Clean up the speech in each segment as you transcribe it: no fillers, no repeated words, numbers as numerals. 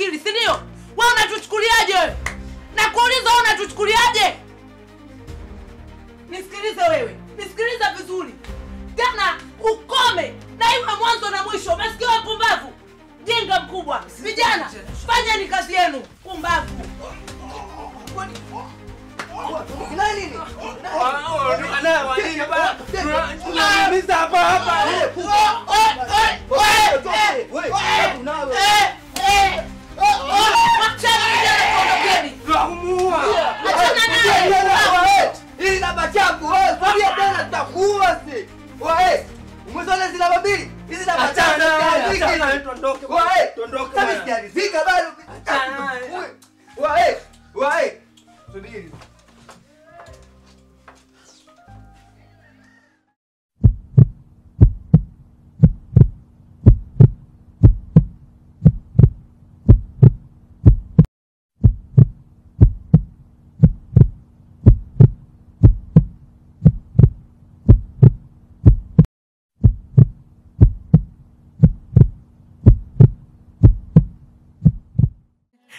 akili, si ndio? Wewe unatuchukuliaje wewe? Nakuuliza wewe unatuchukuliaje? Nisikilize wewe. Nisikilize vizuri. Tena ukome na iwe mwanzo na mwisho. Umesikia wewe pumbavu? Jenga mkubwa. Vijana, fanyeni kazi yenu. Pumbavu. Nani nini?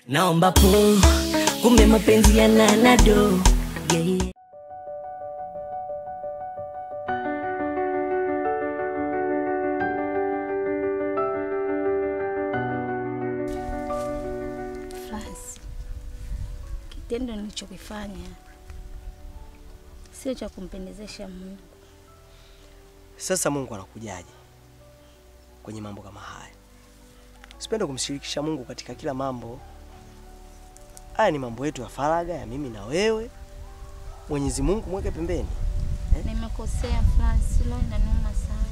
Naomba po, kumbe mapenzi yananado. Yeah, yeah. Francis, kitendo nilichokifanya sio cha kumpendezesha Mungu. Sasa Mungu anakujaje kwenye mambo kama haya? Sipende kumshirikisha Mungu katika kila mambo. Haya ni mambo yetu ya faragha ya mimi na wewe. Mwenyezi Mungu mweke pembeni. Nimekosea Francis, leo inaniuma sana.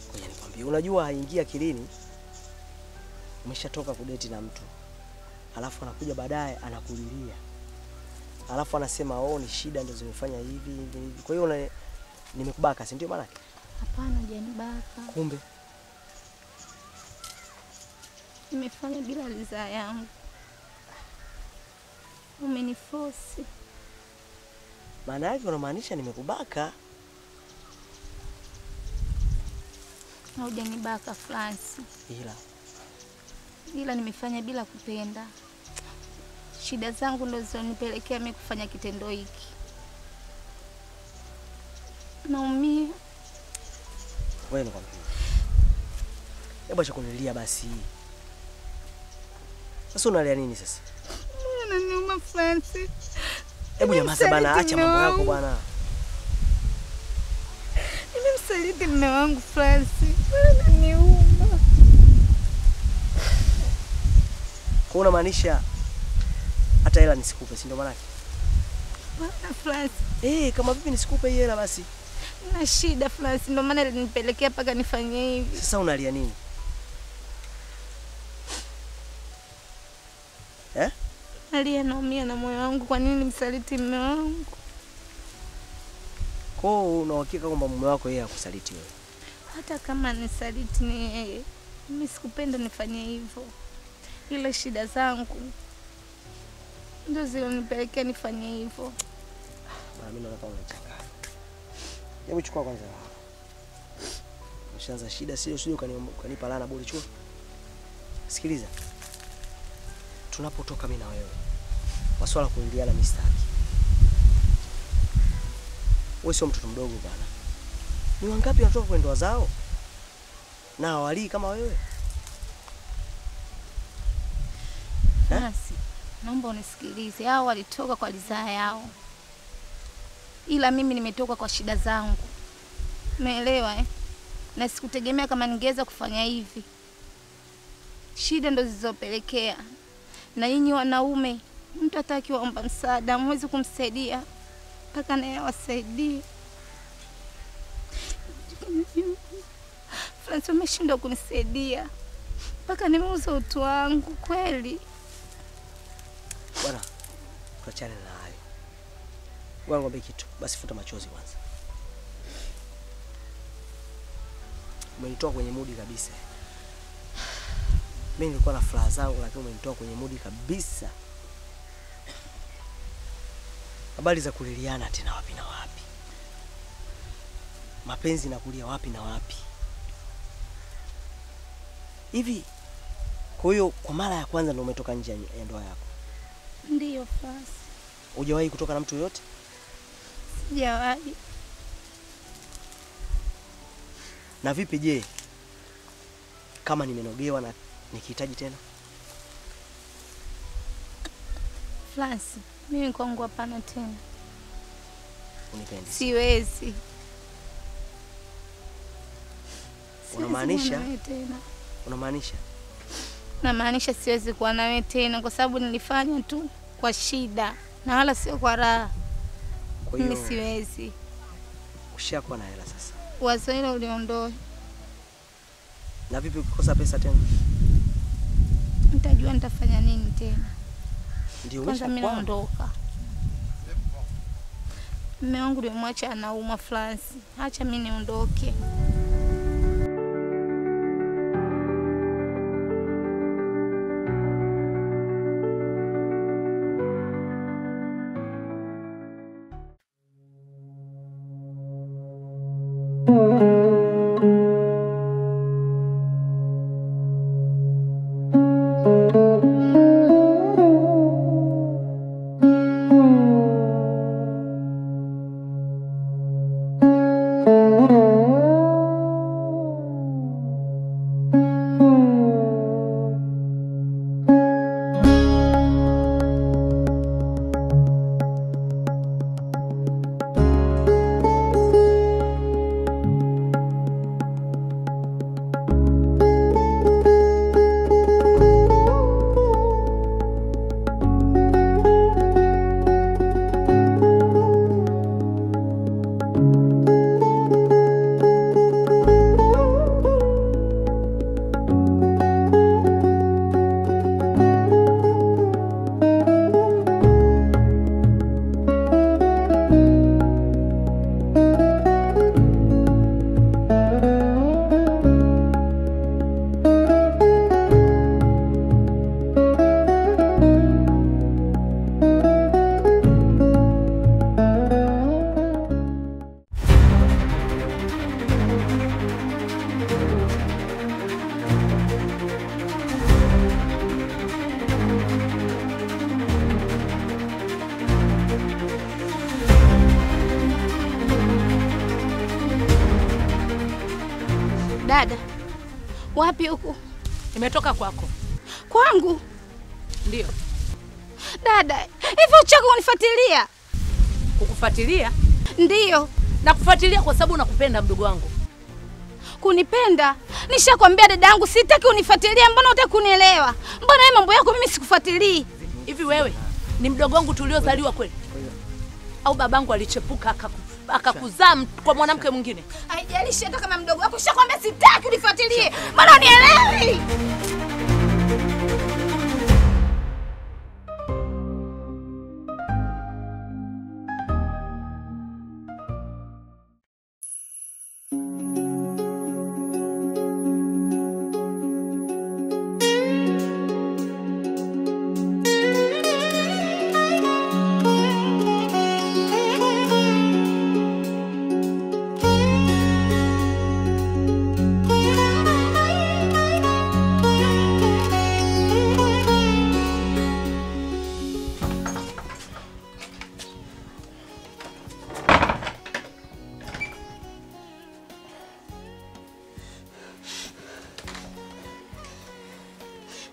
Ngoja nikwambie, unajua haingia akilini. Umeshatoka kudeti na mtu. Alafu anakuja baadaye anakulilia. Alafu anasema oh ni shida ndio zimefanya hivi hivi hivi. Kwa hiyo nimekubaka, si ndio maana yake? Hapana, hujanibaka. Kumbe nimefanya bila ridhaa yangu. Umeniforce. Maana yake unamaanisha nimekubaka? Hujanibaka Francis. Ila nimefanya bila kupenda. Shida zangu ndo zilizonipelekea mimi kufanya kitendo hiki. Naumia. Wewe nikwambie. Hebu acha kunilia basi. Sasa unalia nini sasa? Unaniuma Francis. Hebu nyamaza bana, acha mambo yako bwana. Nimemsaliti mume wangu Francis. Unaniuma. Kwa unamaanisha hata hela nisikupe, si ndio maana yake? Bwana Francis. Kama vipi nisikupe hii hela basi? Na shida Francis, ndio maana ilinipelekea paka nifanye hivi. Sasa unalia nini? Nalia, naumia na moyo wangu, kwa nini nimsaliti mume wangu? Kwa hiyo una uhakika kwamba mume wako yeye hakusaliti wewe? Hata kama nisaliti ni yeye, mimi sikupenda nifanye hivyo. Ila shida zangu ndio zilionipelekea nifanye hivyo. Bana mimi naona kama unachanganya. Hebu chukua kwanza. Ushaanza shida, sio sio ukanipa laana bure, chukua. Sikiliza. Tunapotoka mimi na wewe, masuala kuingiana mimi sitaki. Wewe sio mtoto mdogo bana. Ni wangapi wanatoka kwa ndoa zao na hawalii kama wewe? Basi, naomba unisikilize. Hao walitoka kwa ridhaa yao. Ila mimi nimetoka kwa shida zangu. Umeelewa eh? Na sikutegemea kama ningeweza kufanya hivi. Shida ndo zilizopelekea. Na nyinyi wanaume, mtu atakiwaomba msaada, hamwezi kumsaidia mpaka naye awasaidie. Francis, umeshindwa kunisaidia mpaka nimeuza utu wangu kweli. Bwana, tuachane na hayo. Wewe ngombe kitu, basi futa machozi kwanza. Umenitoa kwenye mudi kabisa. Mimi nilikuwa na furaha zangu lakini umenitoa kwenye mudi kabisa. Habari za kuliliana tena wapi na wapi? Mapenzi na kulia wapi na wapi? Hivi kwa Kwa hiyo kwa mara ya kwanza ndio umetoka nje ya ndoa yako? Ndiyo, Fransi. Hujawahi kutoka na mtu yoyote? Sijawahi. Na vipi je, kama nimenogewa na nikihitaji tena? Fransi, mimi kwangu hapana tena. Unipendi? Siwezi. Unamaanisha? Unamaanisha? Namaanisha siwezi kuwa nawe tena kwa sababu nilifanya tu kwa shida na wala sio kwa raha. Kwa hiyo mimi siwezi. Ushakuwa na hela sasa. Wazo hilo uliondoe. Na vipi ukikosa pesa tena? Nitajua nitafanya nini tena. Ndio kwanza mimi naondoka. Mume wangu nimemwacha anauma, Fransi. Acha mimi niondoke. Dada, wapi huku? Nimetoka kwako. Kwangu? Ndio. Dada, hivi uchako unifuatilia? Kukufuatilia? Ndio. Nakufuatilia kwa sababu nakupenda mdogo wangu. Kunipenda? Nishakwambia dada yangu sitaki unifuatilie, mbona hutaki kunielewa? Mbona wewe mambo yako mimi sikufuatilii? Hivi wewe ni mdogo wangu tuliozaliwa kweli? Au babangu alichepuka akakuzaa kwa mwanamke mwingine? Haijalishi hata kama mdogo wako, nishakwambia sitaki unifuatilie. Mbona unielewi?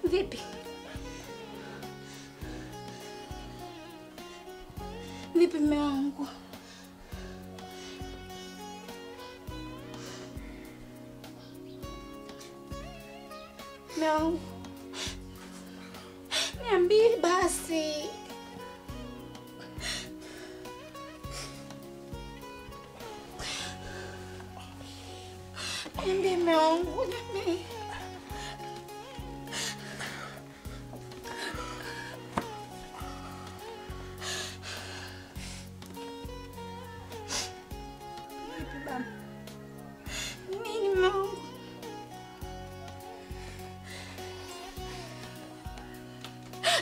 Vipi? Vipi mume wangu? Mume wangu, niambie basi. Niambie mume wangu, niambie.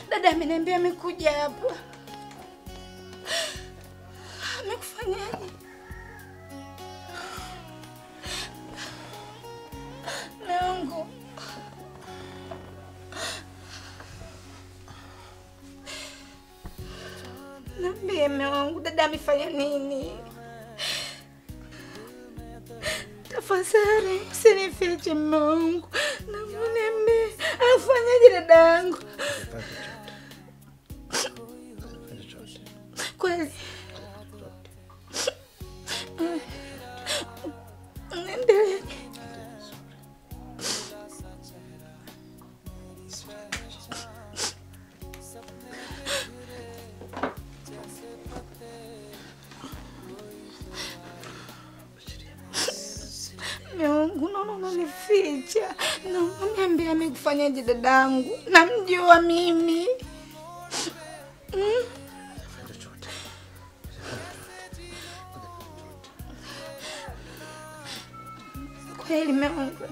Dada ameniambia amekuja hapa. Amekufanyaje? Mungu. Niambie mume wangu, dada amefanya nini? Tafadhali usinifiche mume wangu. Naomba niambie, afanyaje dada yangu? Kweli. Endelea. Mungu, naona unanificha. Naomba niambie amekufanyaje dadangu. Namjua mimi. Kweli Mungu.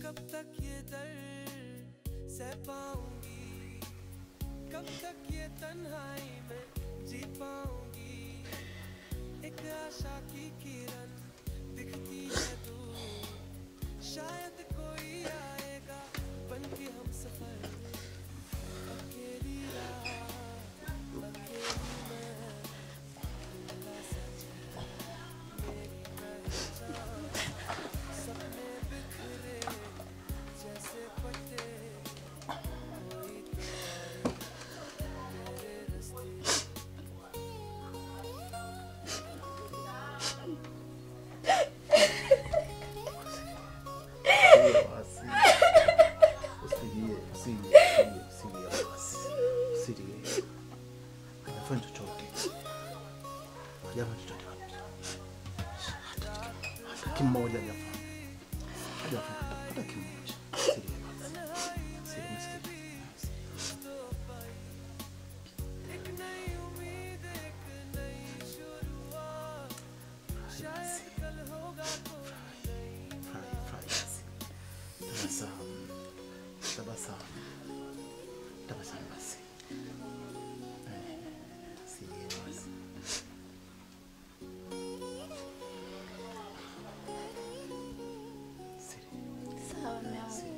कब तक ये दर्द सह पाऊंगी, कब तक ये तन्हाई में जी पाऊंगी। एक आशा की किरण दिखती है दूर, शायद कोई आएगा बन के हम सफर। अकेली रात अकेली मैं, मेरी पहचान, सपने बिखरे जैसे पत्ते, कोई तो मेरे रास्ते। Hajafanya chochote. Hajafanya chochote kabisa. Hata kimoja hajafanya. Hajafanya hata kimoja. Tabasamu. Tabasamu basi. Sawa mume wangu.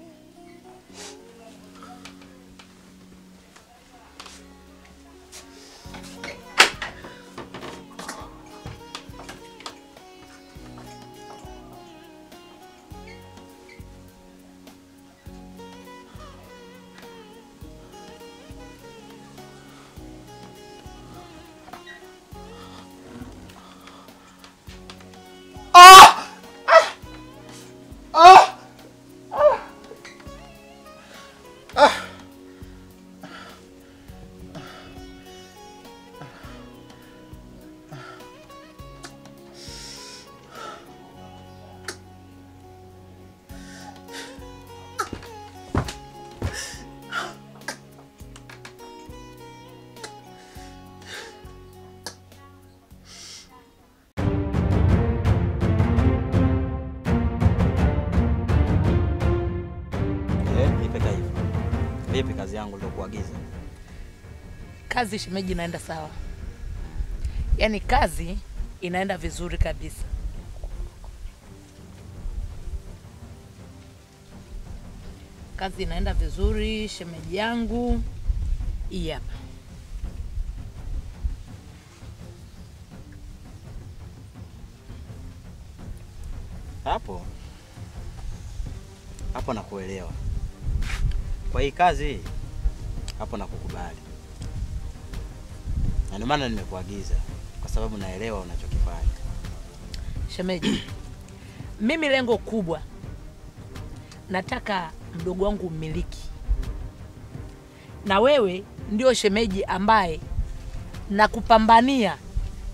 Vipi kazi yangu niliyokuagiza? Kazi shemeji inaenda sawa. Yaani kazi inaenda vizuri kabisa. Kazi inaenda vizuri shemeji yangu. Hii hapa. Hapo. Hapo nakuelewa. Kwa hii kazi hapo nakukubali. Na ndio maana nimekuagiza kwa sababu naelewa unachokifanya. Shemeji, mimi lengo kubwa nataka mdogo wangu mmiliki. Na wewe ndio shemeji ambaye nakupambania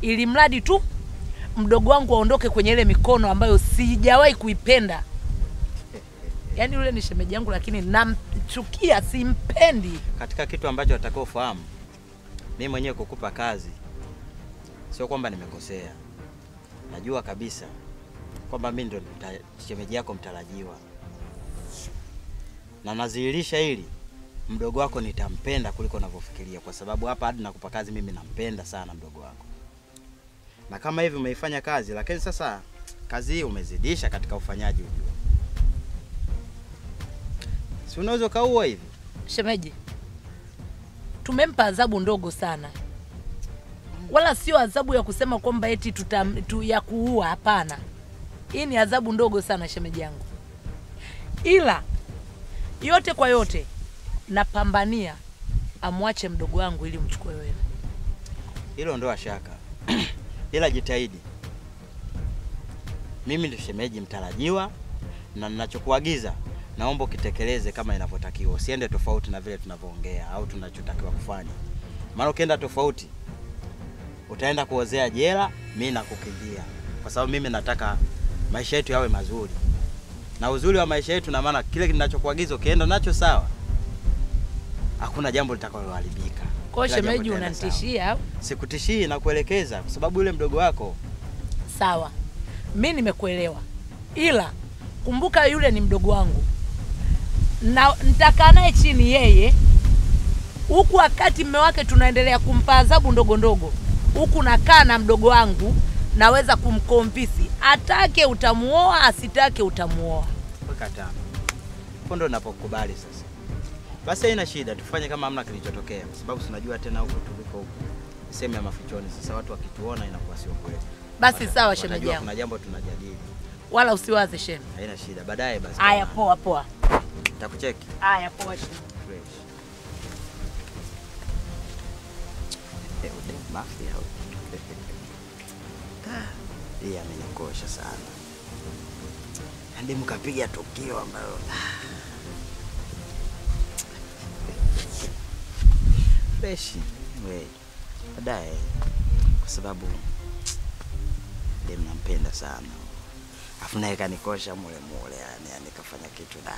ili mradi tu mdogo wangu aondoke kwenye ile mikono ambayo sijawahi kuipenda. Yaani yule ni shemeji yangu lakini namchukia, simpendi. Katika kitu ambacho utakao fahamu, mimi mwenyewe kukupa kazi sio kwamba nimekosea. Najua kabisa kwamba mimi ndo shemeji yako mtarajiwa. Na nazihirisha hili, mdogo wako nitampenda kuliko unavyofikiria, kwa sababu hapa hadi nakupa kazi mimi nampenda sana mdogo wako. Na kama hivi umeifanya kazi, lakini sasa kazi hii umezidisha katika ufanyaji ujue. Si unaweza kaua hivi? Shemeji, tumempa adhabu ndogo sana. Wala sio adhabu ya kusema kwamba eti ya kuua, hapana. Hii ni adhabu ndogo sana shemeji yangu. Ila yote kwa yote napambania amwache mdogo wangu ili mchukue wewe. Hilo ndoa shaka. Ila jitahidi. Mimi ndio shemeji mtarajiwa na ninachokuagiza naomba ukitekeleze kama inavyotakiwa. Usiende tofauti na vile tunavyoongea au tunachotakiwa kufanya. Maana ukienda tofauti utaenda kuozea jela, mimi nakukimbia. Kwa sababu mimi nataka maisha yetu yawe mazuri. Na uzuri wa maisha yetu na maana kile ninachokuagiza ukienda nacho sawa, hakuna jambo litakaloharibika. Kwa shemeji unanitishia au? Sikutishii, na kuelekeza kwa sababu yule mdogo wako. Sawa. Mimi nimekuelewa. Ila kumbuka yule ni mdogo wangu. Na nitakaa naye chini yeye huku wakati mume wake tunaendelea kumpa adhabu ndogo ndogo. Huku nakaa na mdogo wangu naweza kumkomvisi. Atake utamuoa, asitake utamuoa. Weka tano. Hapo ndo ninapokubali sasa. Basi haina shida, tufanye kama hamna kilichotokea kwa sababu tunajua tena huko tuliko huko sehemu ya mafichoni. Sasa watu wakituona inakuwa sio kweli. Basi sawa shemeji yangu. Kuna jambo tunajadili. Wala usiwaze sheme. Haina shida, baadaye basi. Haya poa poa. Nitakucheki. Haya poa sheme. Fresh. Mafia. Yeye amenikosha sana. Hadi mkapiga tukio ambalo fresh. Wewe baadaye, kwa sababu dem nampenda sana. Afu naye kanikosha mule mule, yani nikafanya kitu da.